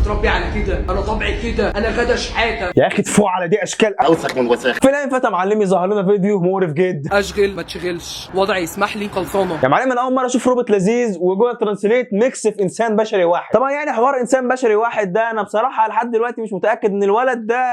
متربي على كده، انا طبعي كده، انا غدا شحاته. يا اخي تفوق على دي اشكال. اوسخ من وساخ. في الايام فاتت معلمي ظهر لنا فيديو مقرف جدا. اشغل ما تشغلش، وضعي يسمح لي، خلصانه. يا معلم انا اول مرة اشوف روبوت لذيذ و Google Translate mix في انسان بشري واحد. طبعا يعني حوار انسان بشري واحد ده انا بصراحة لحد دلوقتي مش متاكد ان الولد ده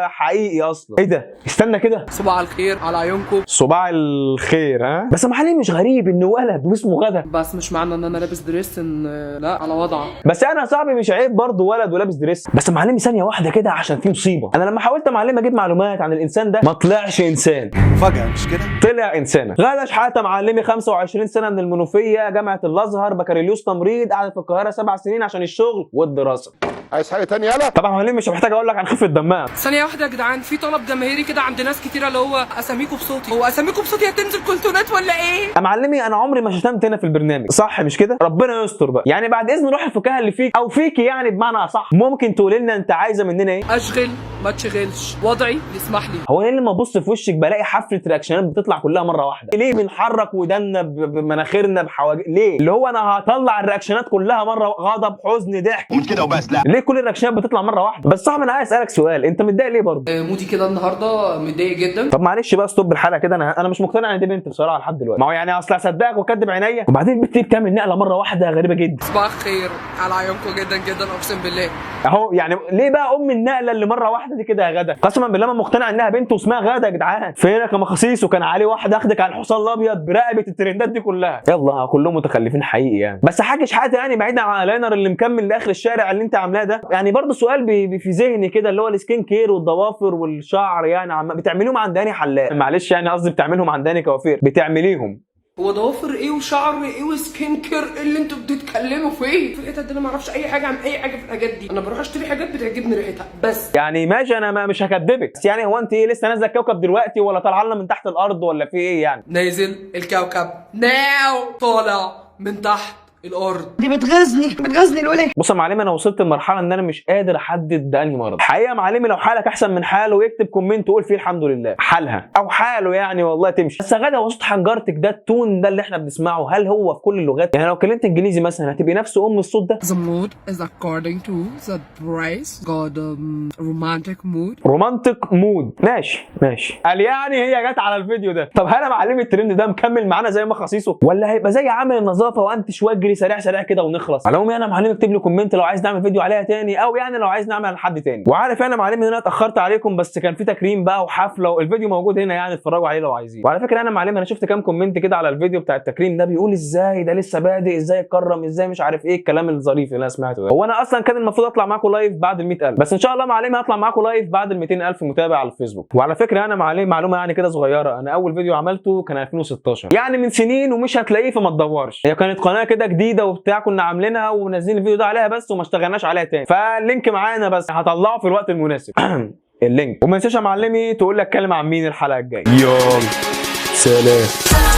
حقيقي اصلا. ايه ده؟ استنى كده. صباح الخير على عيونكم. صباع الخير. ها بس يا معلم مش غريب ان ولد واسمه غدا؟ بس مش معنى ان انا لابس dress ان لا على وضعه. بس انا يا صاحبي مش عيب برضه ولد ولابس dress. بس يا معلمي ثانية واحدة كده عشان في مصيبه. انا لما حاولت يا معلم اجيب معلومات عن الانسان ده ما طلعش انسان. مفاجأة مش كده؟ طلع انسانه. غدا شحاته معلمي 25 سنة من المنوفيه، جامعه الازهر، بكالوريوس تمريض، قعدت في القاهرة 7 سنين عشان الشغل والدراسه. عايز حاجة تانية؟ يلا. طبعا معلمي مش محتاج اقول لك عن خفه دمها. ثانية واحدة يا جدعان، في طلب جماهيري كده عند ناس كتيرة اللي هو اساميكم بصوتي. هو اساميكم بصوتي هتنزل call toneات ولا ايه؟ يا معلمي انا عمري ما شتمت هنا في البرنامج، صح مش كده؟ ربنا يستر بقى. يعني بعد اذن روح الفكاهة اللي فيك او فيكي يعني بمعنى اصح، ممكن تقول لنا انت عايزه مننا ايه؟ اشغل ما تشغلش، وضعي يسمح لي. هو انا لما ابص في وشك بلاقي حفلة reactionات بتطلع كلها مرة واحده؟ ليه بنحرك ودنا بمناخيرنا بحواجب ليه؟ اللي هو انا هطلع ال reactionات كلها مره، غضب، حزن، ضحك. ومش كده وبس، لا. ليه كل ال reactionات بتطلع مرة واحده؟ بس صاحبي انا عايز اسالك سؤال، انت متضايق ليه برضه؟ Moody كده النهارده، متضايق جدا. طب معلش بقى stop الحلقة كده، انا مش مقتنع ان دي بنت بصراحة لحد دلوقتي. ما هو يعني اصل اصدقك واكدب عينيا؟ وبعدين البنت دي بتعمل نقله مرة واحدة غريبة جدا. صباح الخير على عيونكم جدا جدا، اقسم بالله. اهو يعني ليه بقى ام النقلة اللي مرة واحدة دي كده يا غدا؟ قسما بالله ما مقتنع انها بنت واسمها غدا. يا جدعان فينك يا مخاصيص؟ وكان عليه واحدة اخدك على الحصان الابيض برقبه الترندات دي كلها. يلا كلهم متخلفين حقيقي يعني. بس حاجة شحاته يعني بعيدا عن الايلاينر اللي مكمل لاخر الشارع اللي انت عاملاه ده، يعني برضه سؤال بي بي في ذهني كده اللي هو ال skin care والضوافر والشعر يعني بتعمليهم عند انهي حلاق؟ معلش يعني قصدي بتعملهم عند انهي كوافير؟ بتعمليهم؟ هو ضوافر ايه وشعر ايه و skin care ايه اللي انتوا بتتكلموا في ايه؟ في الحتة دي انا ما اعرفش اي حاجة عن اي حاجة في الحاجات دي، انا بروح اشتري حاجات بتعجبني ريحتها بس. يعني ماشي انا ما مش هكدبك، بس يعني هو انت ايه لسه نازله الكوكب دلوقتي ولا طالعه لنا من تحت الارض ولا في ايه يعني؟ نازل الكوكب now، طالع من تحت الارض. دي بتغيظني، بتغيظني الوليه. بص يا معلم انا وصلت لمرحلة ان انا مش قادر احدد ده انهي مرض الحقيقة. يا معلمي لو حالك احسن من حاله يكتب comment وقول فيه الحمد لله، حالها او حاله يعني والله تمشي. بس غدا وصوت حنجرتك ده، ال tone ده اللي احنا بنسمعه، هل هو في كل اللغات؟ يعني لو كلمت انجليزي مثلا هتبقي نفس ام الصوت ده؟ The mood is according to the price got romantic mood. romantic mood، ماشي ماشي. قال يعني هي جت على الفيديو ده. طب هل يا معلم الترند ده مكمل معانا زي ما خصيصه ولا هيبقى زي عامل النظافة وانتش واجري سريع سريع كده ونخلص؟ على العموم يعني يا معلم اكتب لي comment لو عايز نعمل فيديو عليها تاني او يعني لو عايز نعمل على حد تاني. وعارف انا يا معلم ان انا اتاخرت عليكم بس كان في تكريم بقى وحفله والفيديو موجود هنا يعني اتفرجوا عليه لو عايزين. وعلى فكرة انا معلم انا شفت كام comment كده على الفيديو بتاع التكريم ده بيقول ازاي ده لسه بادئ، ازاي اتكرم، ازاي مش عارف ايه الكلام الظريف اللي انا سمعته ده. هو انا اصلا كان المفروض اطلع معاكم live بعد ال 100,000، بس ان شاء الله معلم هطلع معاكم live بعد ال 200,000 متابع على الفيسبوك. وعلى فكرة انا معلم معلومة يعني كده صغيره، انا اول فيديو عملته كان 2016 يعني من سنين ومش هتلاقيه فما تدورش. هي كانت قناة كده جديدة وبتاع كنا عاملينها ومنزلين الفيديو ده عليها بس وما اشتغلناش عليها تاني، فال link معانا بس هطلعه في الوقت المناسب ال link. وما تنساش يا معلمي تقول لي اتكلم عن مين الحلقة الجاية. يلا سلام.